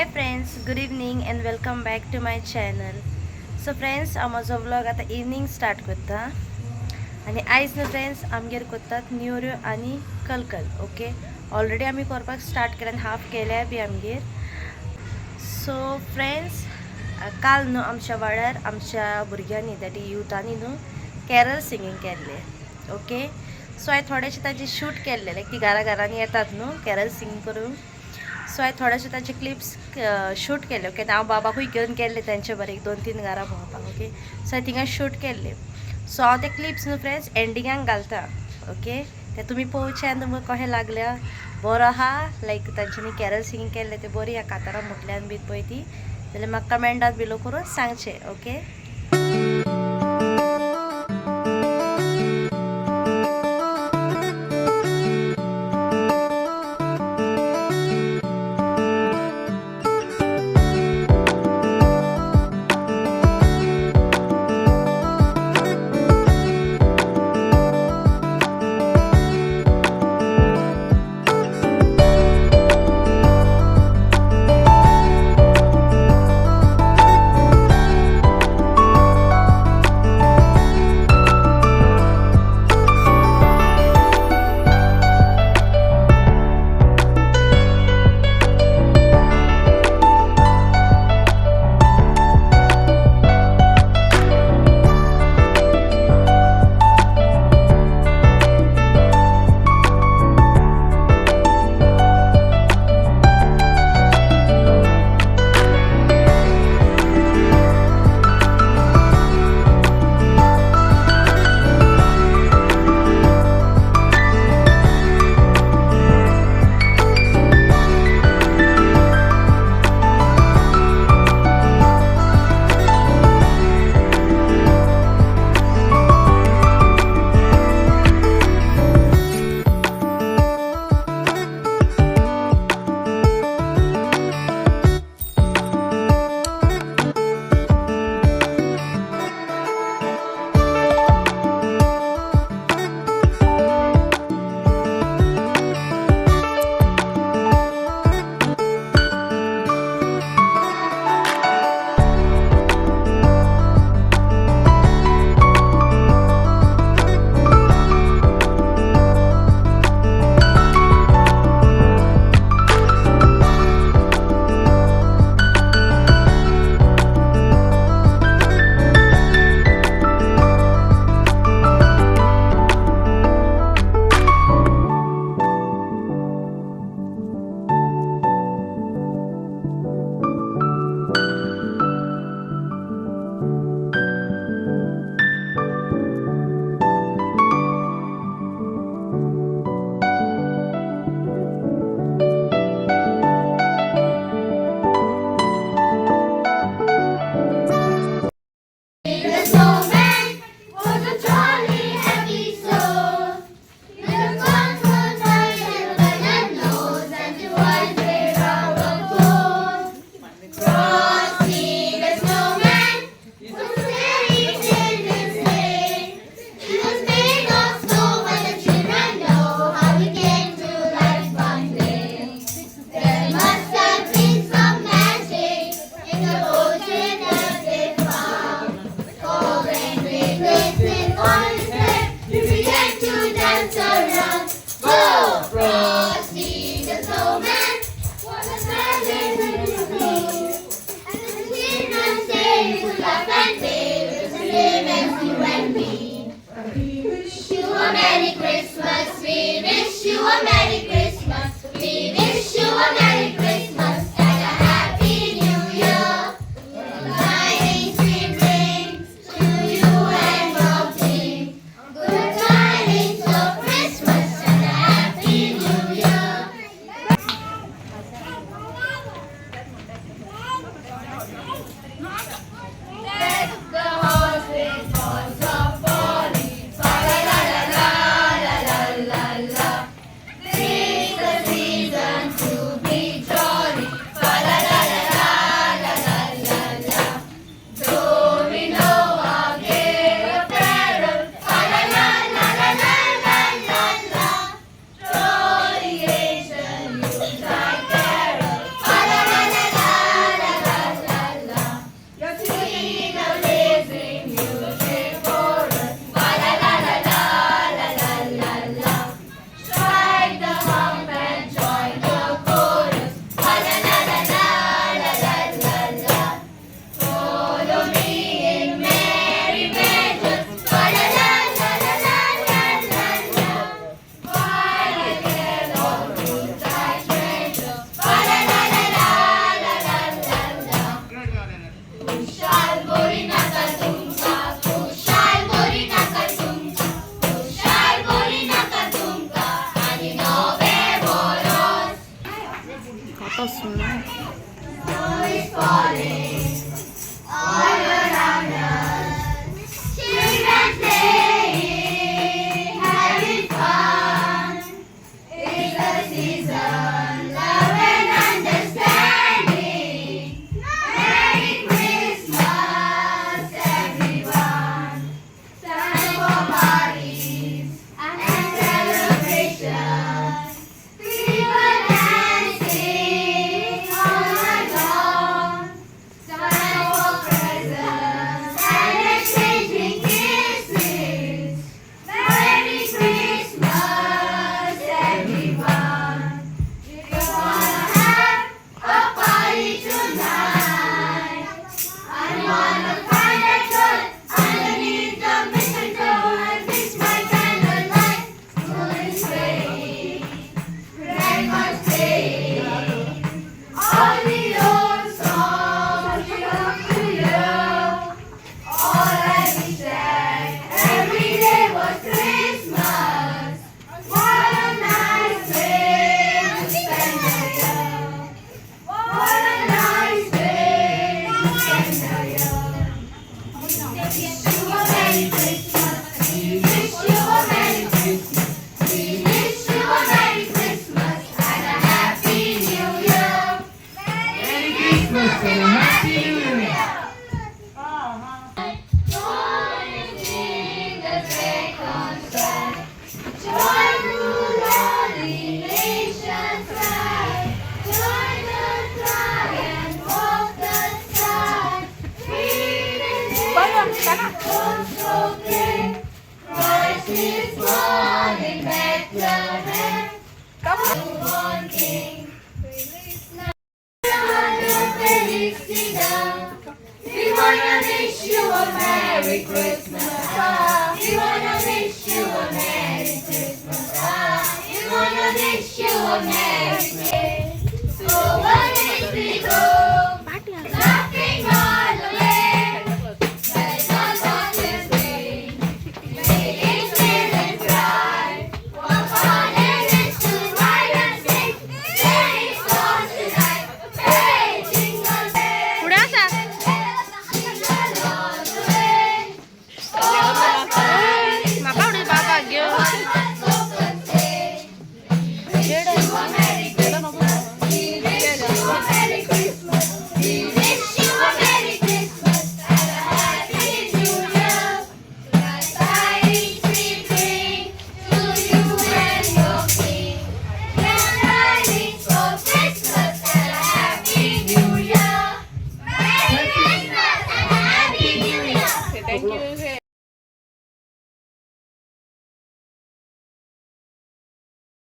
Hi friends, good evening and welcome back to my channel. So friends, हांव म्हजो vlog आतां evening start करता आनी आयज न्हू फ्रेंड्स आमगेर करतात नेवऱ्यो आनी कलकल. ओके, ऑलरेडी आमी करपाक स्टार्ट केल्या आनी हाफ केल्या बी आमगेर. सो फ्रेंड्स, काल न्हू आमच्या वाड्यार आमच्या भुरग्यांनी that युथांनी न्हू कॅरल सिंगींग केल्लें. ओके, सो हांवें थोडेशे तांचे शूट केल्ले, लायक ती घरा घरांनी येतात न्हू कॅरल सिंगींग करूंक. सो हांवें थोडेशे तांचे क्लिप्स शूट केले. ओके, हांव बाबाकूय घेवन गेल्ले तेंचे बरें एक 2-3 घरां भोंवपाक. ओके, सो हांवें थिंगा शूट केल्ले. सो हांव ते क्लिप्स न्हू फ्रेंड्स एंडिंगाक घालता. ओके, ते तुमी पळोवचे आनी तुमकां कशें लागल्या बरो आहा, लायक तांच्यांनी कॅरल सिंगींग केल्लें तें बरी आहा कातारां म्हटल्यान बी पळय ती, जाल्यार म्हाका कमेंटात बिलो करून सांगचें. Okay. The snowman was a jolly happy soul. With a cornhole tie and a banana nose and two eyes made out of gold. Frosty the snowman was a very children's play. He was made of snow, but the children know how he came to life one day. There must have been some magic in the potion that they found. For when they placed it on his head, he began to dance around. Oh, Frosty the snowman was a magic little thing. And the children say to laugh and play with the same as you and me. We wish you a Merry Christmas. We wish you a Merry Christmas. We wish you a Merry Christmas and a Happy New Year. Good tidings we bring to you and your kin. Good tidings of Christmas and a Happy New Year. Deck the halls with boughs of holly. Fa la la la la la la la la. Mutlu olsun. Snow is falling all around us. Children playing, having fun. It's the season, love and understanding. Merry Christmas, everyone. Time for parties and celebrations. People dancing all night long. Time for presents and exchanging kisses. Merry Christmas, everyone. We're gonna have a party tonight. I wanna find a girl underneath the mistletoe and fix my candlelight. Moon is playing, grandma's playing. All the old songs we love to hear. All I wish that every day was Christmas. What a nice way to spend the year. What a nice way to spend the year. Wish you a Merry Christmas. We wish you a Merry Christmas. We wish you a Merry Christmas and a Happy New Year. Merry Christmas and a Happy New Year. Joy to the nations cry. Join the cry and walk the sky. Freedom Christ is born in Bethlehem. Newborn King. We wanna wish you a Merry Christmas. We wanna wish you a Merry Christmas. We wanna wish you a Merry